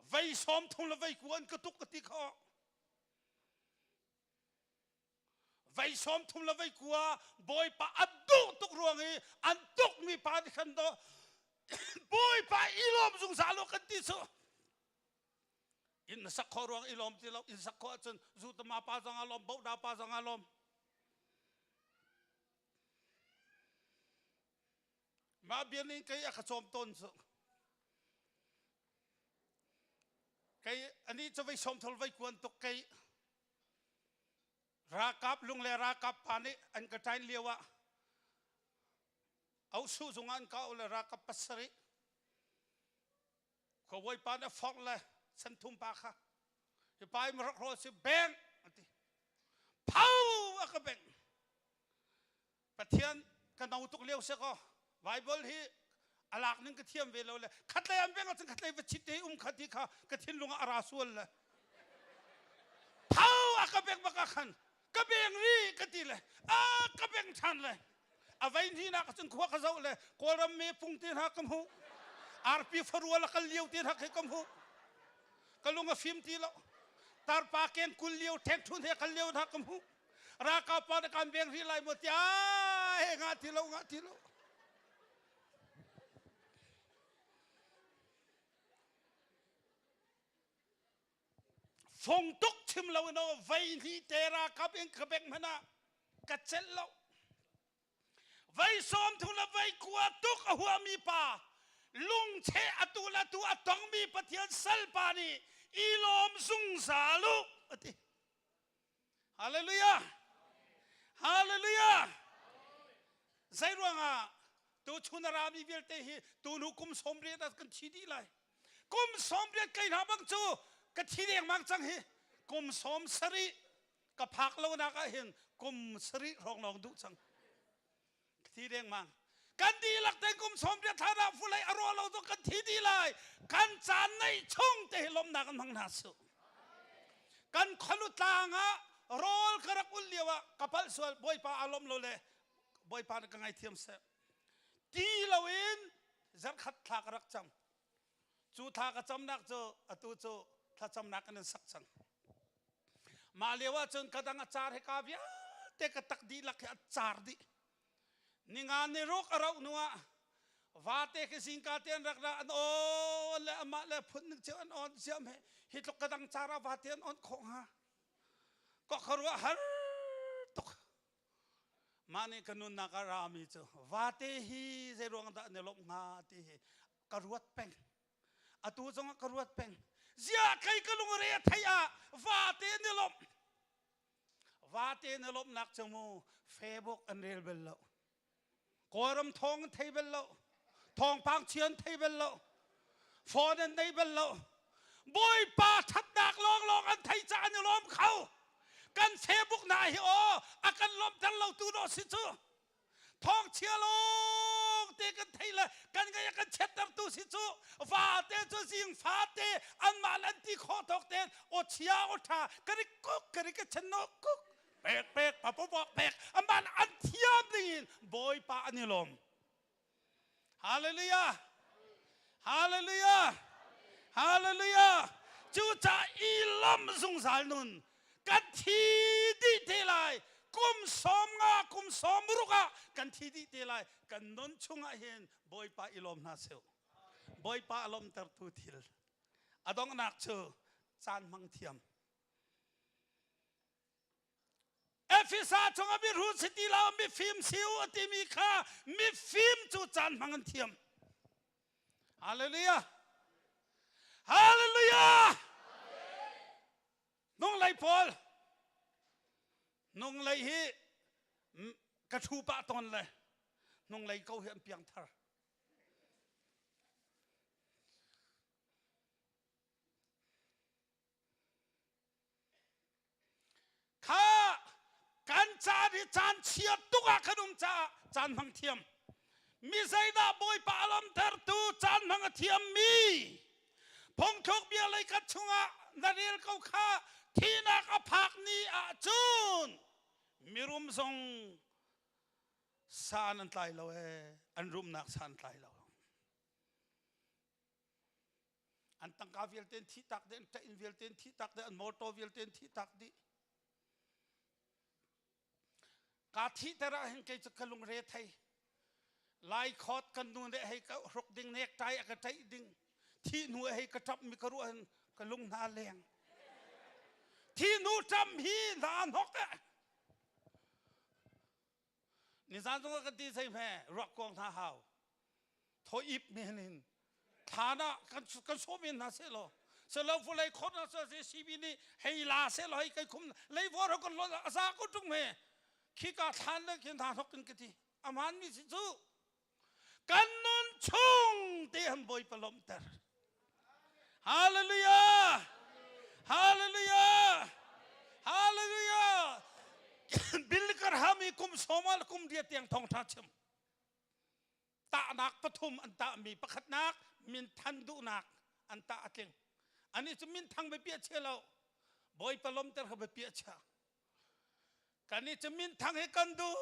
Vei sawm thum le vei ku an ka tuk ka ti kho. Vei 30 le vei kua Bawipa a duh tuk ruang i an tukmi pa nih khan do Bawipa i lawm zungzal u kan ti cu inn na sak khawh ruang i lawm ti lo inn sak khawh ahcun zutama pa zong a lawm bohda pa zong a lawm mah bia ning kei a ka cawm tawn cu kei ani cu vei sawm thol vei kuan tuk kei Ralkap lung le ralkap pa nih an ka ṭain lio ah Ausu zung ah an ka auh le ralkap pasarih khuabawi pa nih a forh le santhum pa kha hi pa hi rak rawl si beng a ti pho a ka bengh Pathian ka no tuk lio si kaw Bible hi a lak ning ka thiam ve lo le khatlei an beng ahcun khatlei va chit te um kha ti kha ka thinlung ah a ra sual le tho a ka beng bak ah khan ka beng ri ka ti le a ka beng ṭhan le a vei hni nak cun khua ka zoh le kawlram me pung te hna ka hmuh arpi farual a kal lio te hna khi ka hmuh ka lung a fim ti lo tarpa keng kul lio ṭheng ṭhun he kal lio hna ka hmuh Ralkap pa na kan veng rih lai maw tiah he ngah ti lo ngah ti lo. Fung tuk chim lo in vei hnih te ralkap in ka bek hmanh ah ka celh lo. Vei sawm thu le vei kua tuk a huami pa lungcheh atu le atu a tongmi Pathian salpa nih i lawm zungzal u a ti. Hallelujah! Hallelujah! Zei ruangah tu chun a rami vialte hi tu hnu kum 80 ah kan thi dih lai. Kum 80 kai hna bang cu ka thi dengmang cang hi. Kum 70 ka phak lo nak ah hin kum sarih hrawng lawng duh cang. Thi dengmang. Kan dihlak te kum 80 thla dah vulei a ruah lo zong kan thi dih lai. Kan caan neih chung te hi lawmhnak an hmang hna su. Kan khualu tlang ah rawl ka rak ul lio ah ka palh sual Bawipa aa lawm lo le Bawipa na ka ngaithiam seh. Ti loin zarkhat thla ka rak cam. Cu thla ka camnak cu atu cu thlacamnak in an sak cang. Mah lio ahcun ka dang a car he ka vialte ka tak dihlak hi a car dih. Ninga ni ruk a rauh hnu ah vate khi zingka te an rak ra an awn le amah le phun ning cio an awn ziam he hi tluk ka dang car ah vate an awn khawh hnga. Ka khuaruah har tuk. Mah nih ka nunnak ah rami cu vate hi zei ruang dah an i lawmh hnga ti hi ka ruat peng. Atu zong ah ka ruat peng. Ziah kei ka lungre a theih ah vate an i lawmh. Vate an i lawmhnak cu mu Facebook an rel bal lo. Kawlram thawng an thei bal lo. Thawngpang chia an thei bal lo. Phone an nei bal lo. Bawipa ṭhatnak lawnglawng an thei caah an i lawm kho. Kan Facebook hna hi aw a kan lawmhter lo tu dawh si cu. Thawngchia lawng. te kan thei le kan ngai kan chiattertu si cu. Va te cu zing fate anmah le an ti khawh tawk tein aw chia aw ṭha kan i kuk kan i ka chen no kuk pek pek pa pa pek anmah le an thiam ding in Bawipa an i lawm. Hallelujah! Hallelujah! Hallelujah! Cucaah i lawmh zungzal nun kan thi dih te lai. Kum 50 kum 60 ah kan thi dih te lai. Kan nun chungah hin Bawipa i lawm hna seh. Bawipa a lawmtertu thil. A donghnak cu caan hmang thiam. Efesa chungah mihrut si ti lo mifim si u a timi kha mifim cu caan hmang an thiam. Hallelujah. Hallelujah. Nunglei pawl nunglei hi ka thu pah tawn le nunglei ko hi an piang thar. Kha kan caan hi caan chia tuk ah kan um caah caan hmang thiam. Mi zeidah Bawipa a lawmtertu caan hmang a thiammi phungthluk bia lei khat chungah na rel ko kha thihnak a phak ni ahcun mirum zong san an tlai lo ee an rumnak san tlai lo. An tangka vialte an thih tak dih, an ṭah-inn vialte an thih tak dih, an motor vialte an thih tak dih. Kaa thihter ah hin kei cu ka lungre thei. Lai khawt kan nu nih hei ka hruk ding nek-tai a ka ṭaih ding. Thih hnu hei ka ṭap mi ka ruah hin ka lung hna leng. Thih hnu ṭam hi hna hnok eh. Nizan zong ah kan ti zei hme ruak kuang hna hau. Thaw ip men in thlan ah kan kan sawm in hna seh law selo vulei khon ah se CB nih hei la seh law hei kai khum lei vor kan lon a za ko tung me khi ka thlan le khi hna hnok in ka ti aman mi si cu kan nun chung te han Bawipa lawmhter Hallelujah Hallelujah Hallelujah Bill Graham i kum somal kum dia tiang thong tha chim tahnak pathum an tahmi pakhatnak minthan duhnak an tah a tling ani cu minthang biapi a chia lo Bawipa lawmter kha biapi a chia kan i cu minthang hi kan duh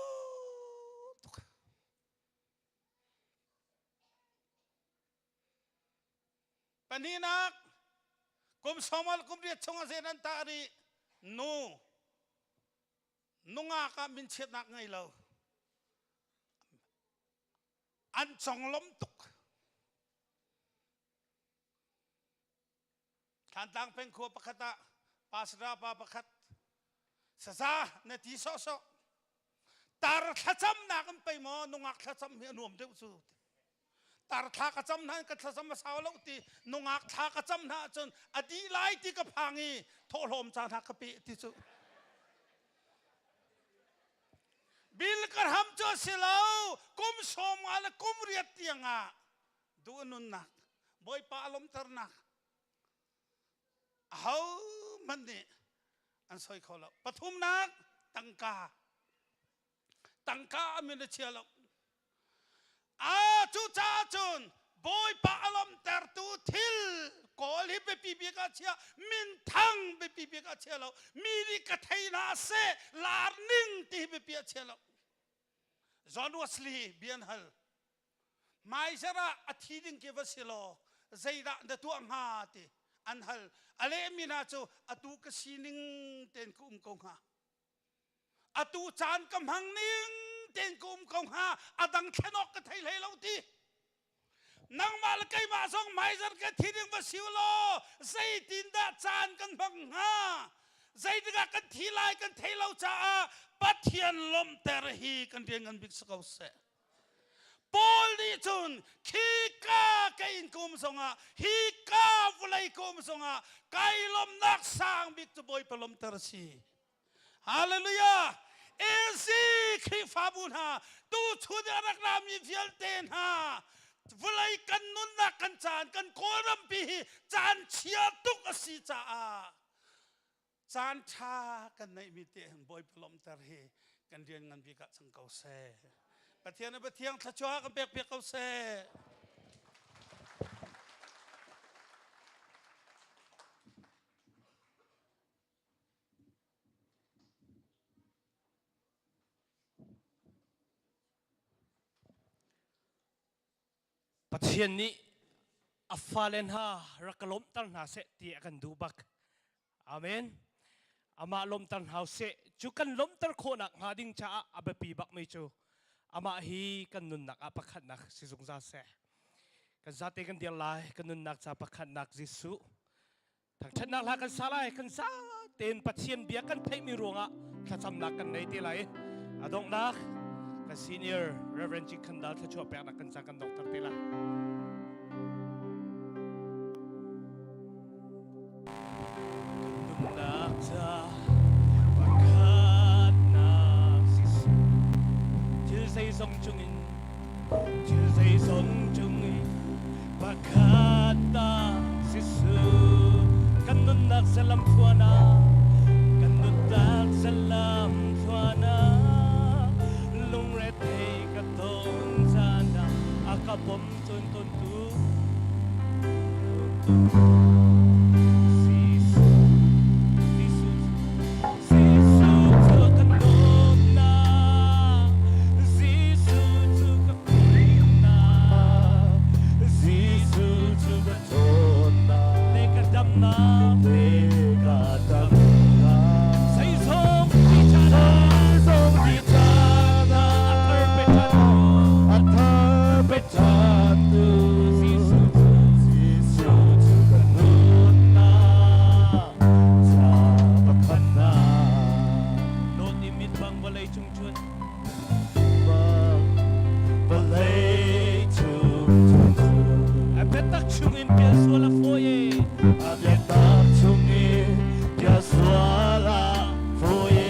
tuk Pahnihnak, kum sawmal kum riat chung a zen an tah rih. Nu, nungak ah minchiatnak ngei lo. An conglawmh tuk. Thlantlang peng khua pakhat ah pastor pa pakhat saza na ti sawhsawh tar thlacamnak in pei maw nungak thlacam hi a nuam deuh cu tar thla ka cam hna ka thlacam a sau lo ti nungak thla ka cam hna ahcun a dih lai ti ka phang i thawhlawm ca hna ka pe ti cu Bill Graham cu a si lo kum 50 le kum riat tiang ah duh nunnak Bawipa a lawmternak ahohmanh nih an soi kho lo. Pathumnak tangka. Tangka a min a chia lo. A cucaah cun Bawipa a lawmhtertu thil kawl hi biapi bik ah chia minthang biapi bik ah chia lo mi nih ka thei hna seh lar ning ti hi biapi ah chia lo John Wesley bia an hal Hmaizarh ah a thi ding khi va si law zeidah na tuah hnga ti an hal. A lehmi hna cu atu ka sining tein ka um ko hnga. Atu caan ka hmang ning tein ka um ko hnga. A dang thlen awk ka thei hlei lo ti. Nangmah le keimah zong hmaizarh ka thi ding va si law zeitindah caan kan hmang hnga? Zeitikah kan thi lai kan thei lo caah Pathian lawmhter hi kan rian ngan bik si ko seh. Paul nih cun khika ka inn ka um zongah hika vawlei ka um zongah kai lawmhnak sang bik cu Bawipa lawmhter a si. Hallelujah! Ezi Khrihfabu hna tuchun i a rak rami vialte hna vawlei kan nunnak kan caan kan Kawlrampi hi caan chia tuk a si caah Caan ṭha kan neihmi te hin Bawipa lawmhter hi kan rian ngan bik ah cang ko seh. Pathian nih Pathiang thluachuah kan pek piak ko seh. Pathian nih a fale hna rak ka lawmhter hna seh ti a kan duh bak. Amen. Amah lawmhter hna seh. Cu kan lawmhter khawhnak hnga ding caah a biapi bakmi cu amah hi kan nunnak ah pakhatnak si zungzal seh. Kan zate kan dir lai, kan nunnak ca pakhatnak Jesuh. Thangṭhatnak hla kan sa lai, kan sa tein Pathian bia kan theihmi ruangah thlacamnak kan nei te lai. A donghnak kan senior Reverend Jing Khandal thluachuah peknak kan ca kan donghter te lai. Nunnak ca pakhatnak Jesuh thil zeizong cungin thil zeizong cungin Pakhat ta Jesuh kan nunnak salam thluana kan nunnak salam thluana lungre thei ka ton caan a ka bom cun ton tu Jesuh Jesuh Jesuh cu kan dawtnak Jesuh cu ka fimnak Jesuh cu ka ṭhawnnak le ka damnak le ka damnak Zeizong ti caan Zeizong ti caan a thar pe ṭhan a thar pe ṭhan tu Jesuh cu Jesuh cu ka nunnak ca pakhatnak Dawt i mit bang vawlei cung cun vawlei cung cun a biatak chungin pial sual a fawi e a biatak chungin pial sual a fawi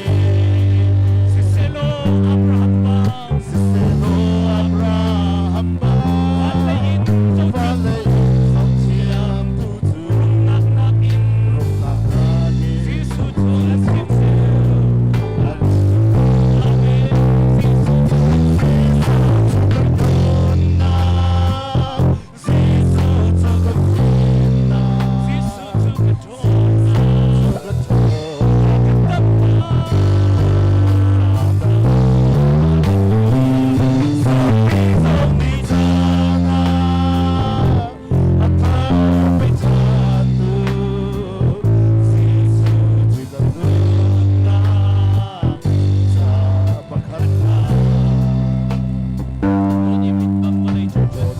Siselaw Abraham bang Siselaw Abraham bang van lei in van lei in zohthiam tu cu rumnak nakin rumnak nakin Jesuh cu a chim an Amen Jesuh cu Jesuh cu ka fimnak Jesuh cu ka ṭhawnnak ka ṭhawnnak ka damnak Dawt i mit bang vawlei cung cun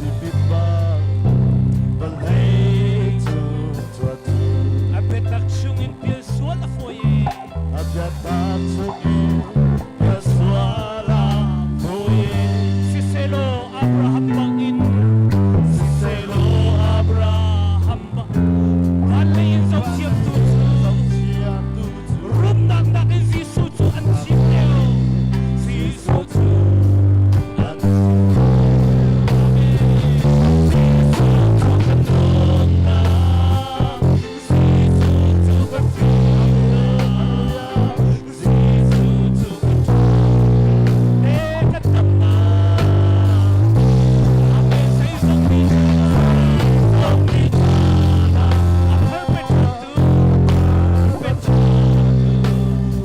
a biatak chungin pial sual a fawi e A biatak chungin pial sual a fawi Siselaw Abraham bangin Siselaw Abraham bang van lei in zohthiamtu cu Zohthiamtu cu rumnak nakin Jesuh cu an thim deuh Jesuh cu an Jesuh cu kan nunnak Jesuh cu kan fimnak Jesuh cu kan le kan damnak Amen zeizong ni Zeizong ni a thar pe ṭhantu pe ṭhantu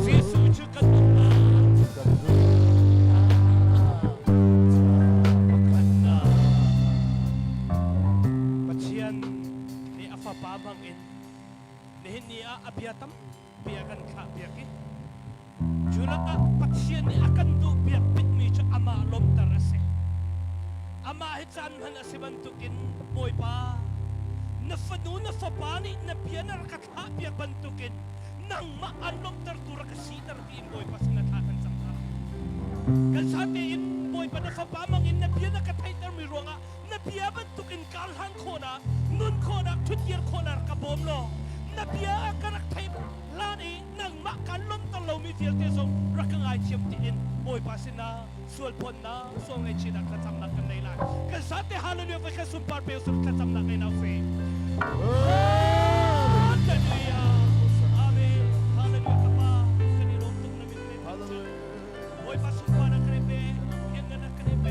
Jesuh cu kan nunnak kan nunnak pakhatnak Pathian nih a fapa hmangin nihin ni ah a bia tampi a kan thlahpiak i cu lakah Pathian nih a kan duhpiak bikmi cu amah lawmhter a si. Amah hi caan hman a si bantukin Bawipa na fanu na fapa nih na bia na rak ka thlahpiak bantukin nangmah an lawmhtertu rak ka siter tiin Bawipa sinah thla kan cam hna. Kan sa tein Bawipa na fapa mangin na bia na ka theihtermi ruangah na bia bantukin kar hlan khawhnak nun khawhnak ṭhutdir khawhnak ka bawm law na bia a ka rak theih hlan i nangmah kan lawmter lomi vialte zong rak ka ngaithiam tiin Bawipa sinah sualphawnnak sual ngaihchihnak thlacamnak kan nei lai kan sate hallelujah vai khan sunpar pe usur thlacamnak nei nau se Hallelujah Amen Hallelujah kapa kan i lawm tuk na min Hallelujah Bawipa sunparnak kan i pe thiannak kan i pe.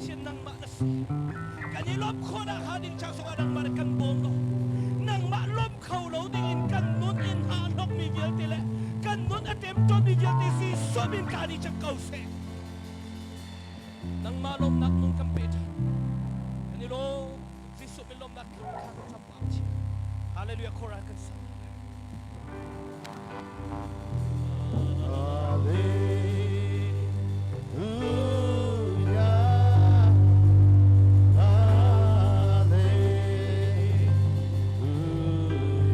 Pathian nangmah na si. Kan i lawmh khawhnak hnga ding ca zongah nangmah nih kan bawm law nangmah lawmh kho lo dingin kan nun in aa hlokmi vialte le kan nun a ṭemṭawnmi vialte Jesuh min ka ni cang ko seh. Nangmah lawmhnak nun kan pe ṭhan. Kan i lawm. Jesuh min lawmhnak tlung kha kan cam pah chih. Hallelujah chorus kan sak. Hallelujah. Hallelujah.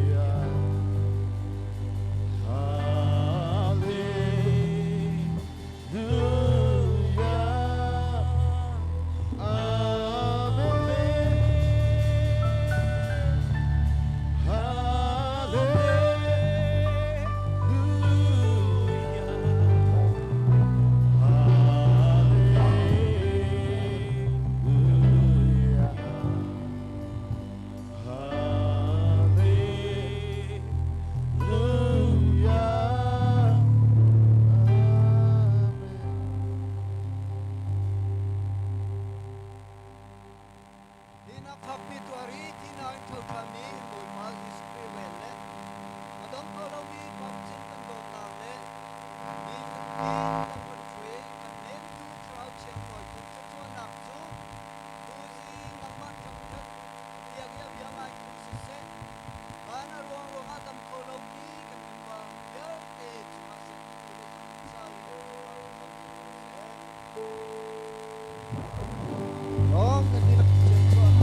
Hallelujah. Amen. Hallelujah. Hallelujah. Amen. Hi na fakmi tuari thihnak in ṭhoṭhanmi Bawipa Jesuh Khrih vel le a dong kho lomi Baptism kan dawtnak le mi fatin lamhruai kan hnemtu Thlarau Thiang hawikom thluachuahnak cu tuzing nangmah thangṭhat tiang i a bia ngaitu siseh, van a ruang ruangah dam kho lomi kan mipa vialte cungah si zungzal in thluachuahnak ko seh. Lawng kan dihlak chuah.